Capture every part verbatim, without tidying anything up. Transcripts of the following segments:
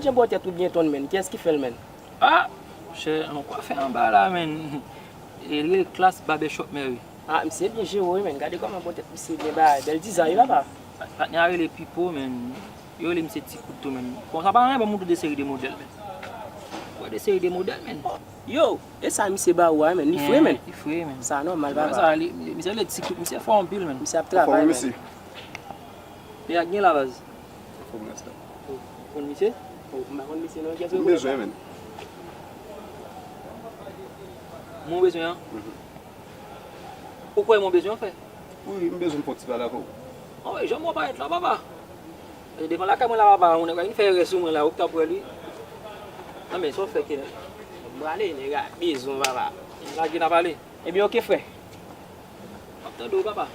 Jan bò tèt ou byen tonn, menn. Kiyès ki fè l, menn? Ah, monchè, yon kwafè anba la, menn. E li rele Class Barbershop Mary. Ah, misye byen jere wi, menn. Gade kòman bò tèt misye byen bay. Bèl dizay wi, papa. Patnè a rele Pipo, menn. Yo rele misye Ti Kout tou, menn. Bon, sa pa anyen, ban m montre w de seri de modèl, menn. Wè de seri de modèl, menn. Yo, e sa misye ba ou a, menn? Li fre, menn. Li fre, menn. Sa nòmal, papa. Sa, li, li, misye rele Ti Kout, misye fò anpil, menn. Misye ap travay, menn. Anfòm, mesye. Li ak gen la, baz. Anfòm, mesye. Ou konn misye? Oh, m pa konn misye, non. Kiyès ou bezwen, menn? Mwen bezwen an? Mhm. Ou kwè mwen bezwen, frè? Wi, m bezwen fè yon ti pale avè w. Anmwey, jan mwen parèt la, papa. Devan lakay mwen la, papa, yon nèg la vin fè erè sou mwen la, ou t ap wè li. Anmwey, sa w fè, Kenèl? M prale, nèg la bezwen, papa. Lage n ap ale. Ebyen, oke, frè. M ap tande w, papa.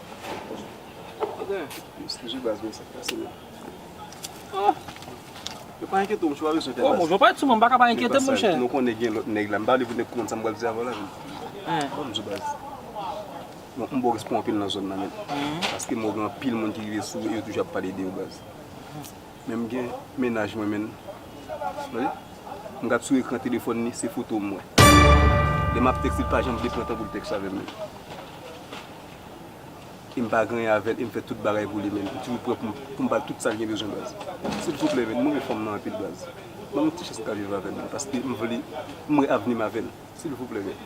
Oke. Eskize, baz, men sa k pase menm. Ah. Yo pa enkyete w, monchè, w pa bezwen fè baz. Oh, monchè, w parèt sou mwen, m pa ka pa enkyete m, monchè. Nou konnen gen lòt nèg la, m pa vle pou nèg konprann sa m pral di avè w la, menn. Bon, m di baz. Bon, m ba w respè anpil nan zòn nan, menn. Paske m wè gen anpil moun ki rive sou ou, e yo toujou ap pale de ou, baz. Men m gen mennaj mwen, menn. Tande? M gad sou ekran telefòn li, se foto m wè. Lè m ap tèks li, li pa janm vle pran tan pou l tèks avè m, menn. E m pa gen anyen avè l, e m fè tout bagay pou li, menn. M toujou prè pou m, pou m ba l tout sa l gen bezwen, baz. Silvouplè, menn, m renmen fanm nan anpil, baz. Ban m yon ti chans m ka viv avè l, menn, paske m vle, m wè avni m avè l. Silvouplè, menn.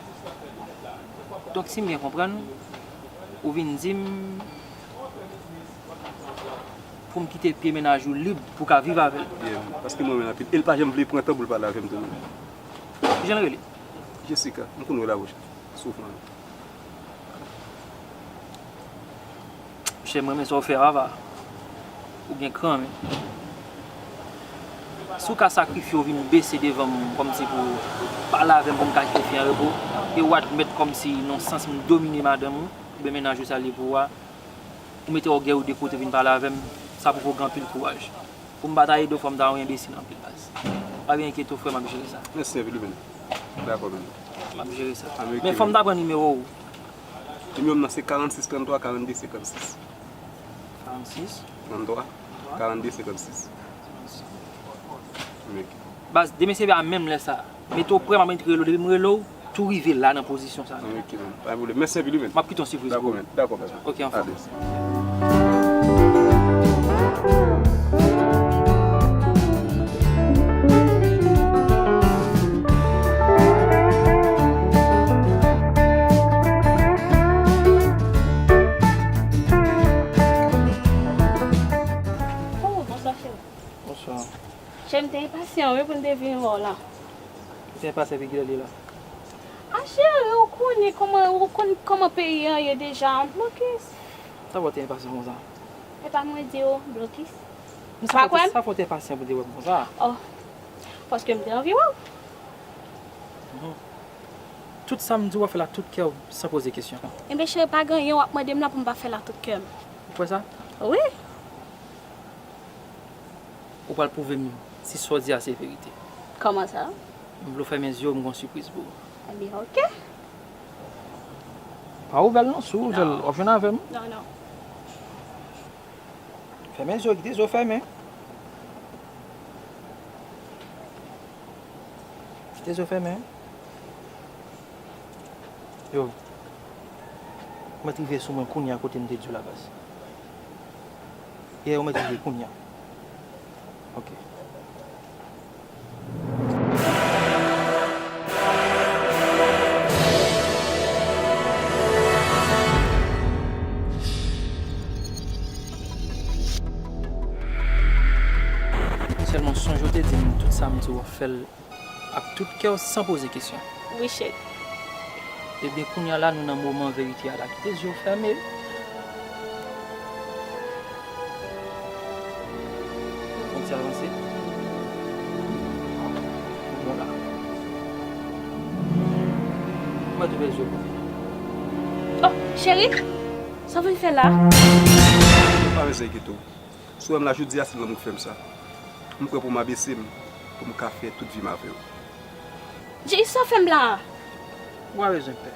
Donk, si m byen konprann, ou vin di m pou m kite pye mennaj ou lib pou w ka viv avè l? Yeah, paske m renmen l anpil. E l pa janm vle pran tan pou l pale avè m tou, menn. Kijan l rele? Jessica. M konn wè l avè w, chè. Soufran. Monchè, m renmen sa w fè a, papa. Ou gen kran, men. Si w ka sakrifye w vin bese devan m kòmsi pou w pale avè m pou m ka kite fi an repo, e w admèt kòmsi nan sans m domine madanm ou, oubyen mennaj ou sa l ye pou ou a, ou mete ògèy ou de kote vin pale avè m, sa pwouve w gen anpil kouraj. Pou m pa ta ede w, fò m ta yon enbesil anpil, baz. Pa byen enkyete w, frè, m ap jere sa. Mèsi anpil, menn. Dakò, menn. M ap jere sa. Men fò m ta pran nimewo w. Nimewo m nan se karannsis tranntwa karannde senkannsis. Karannsis. Tranntwa karannde senkannsis. Baz, demen se a menm lè sa. Mete w prè, m ap rele w. Depi m rele w, tou rive la nan pozisyon sa. Ok, menn. Pa gen pwoblèm. Mèsi anpil, wi, menn. M ap kite yon sipriz pou ou. Dakò, menn. Dakò, baz. Ok, anfòm. Oh, bonswa, cheri. Bonswa. Cheri, m te enpasyan, wi, pou m te vin wè w la. Ou te enpasyan, epi kilè l ye la? A, cheri, ou konnen kòman, ou konn kòman peyi an ye deja, blokis. Sa fè w te enpasyan konsa? E pa mwen di w, blokis. Men sa fè w te, sa fè w te enpasyan pou te wè m konsa? Oh, paske m te anvi wè w. Mhm. Tout sa m di w, w ap fè l ak tout kè w, san poze kesyon. Enben, cheri, pa gen anyen w ap mande m la pou m pa fè l ak tout kè m. Ou kwè sa? Wi. Ou pral pwouve m si sa w di a se verite. Kòman sa? M vle w fèmen zye w, m gen yon sipriz pou ou. Ebyen, oke. Pa ouvè l non, si w ouvè l, w ap jwenn avè m. Non, non. Fèmen zye w, kite zye w fèmen. Kite zye w fèmen. Yo, ou mèt rive sou mwen kounye a kote m te di w la, baz. Yeah, ou mèt rive kounye a. Ok. Sèlman sonje w te di m tout sa m di w ap fè l ak tout kè w san poze kesyon. Wi, cheri. Ebyen, kounye a la, nou nan moman verite a la. Kite zye w fèmen. Fè yon ti avanse. Ou bon la. Mwen tou bezwen kounye a. Oh, cheri, sa w vin fè la? Ou pa bezwen enkyete w. Si w wè m la jodi a, se nonm ki fè m sa. M prè pou m abese m, pou m ka fè tout vi m avè w. Jay, sa w fè m la a? Ou pa bezwen pè.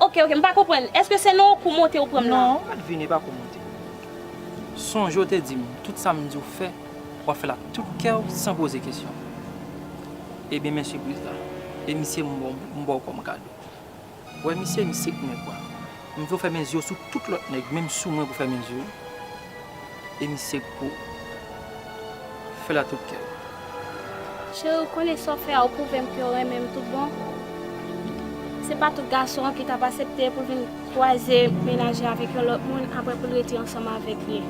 Oke, oke, m pa konprann. Èske se nan yon kou monte ou pran m la? Non, ou pa t vini pa kou monte. Sonje w te di m, tout sa m di w fè, W ap fè l ak tout kè w san poze kesyon. Ebyen, men sipriz la. E misye, m ba w, m ba w kòm kado. Wè misye, misye k nèg, wa. M vle w fèmen zye w sou tout lòt nèg, menm sou mwen pou fèmen zye w. E misye k pou fè l ak tout kè w. Cheri, ou konnen sa w fè a, ou pwouve m ke w renmen m tout bon. Se pa tout gason ki t ap aksepte pou l vin kwaze menaje avèk yon lòt moun, apre pou l rete ansanm avèk li.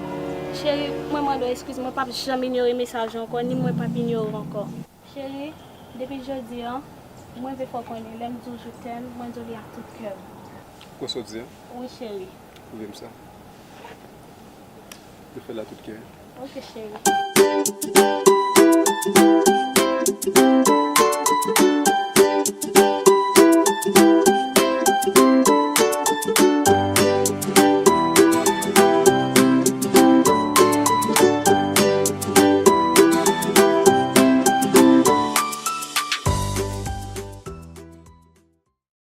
Cheri, mwen mande w eskiz, mwen p ap janm inyore mesaj ou ankò, ni mwen p ap inyore w ankò. Cheri, depi jodi a, mwen vle fè w konnen, lè m di w je t'aime, mwen di w li ak tout kè m. Ou kwè sa w di a? Wi, cheri. Pwouve m sa. Yo fè l ak tout kè. Ok, cheri.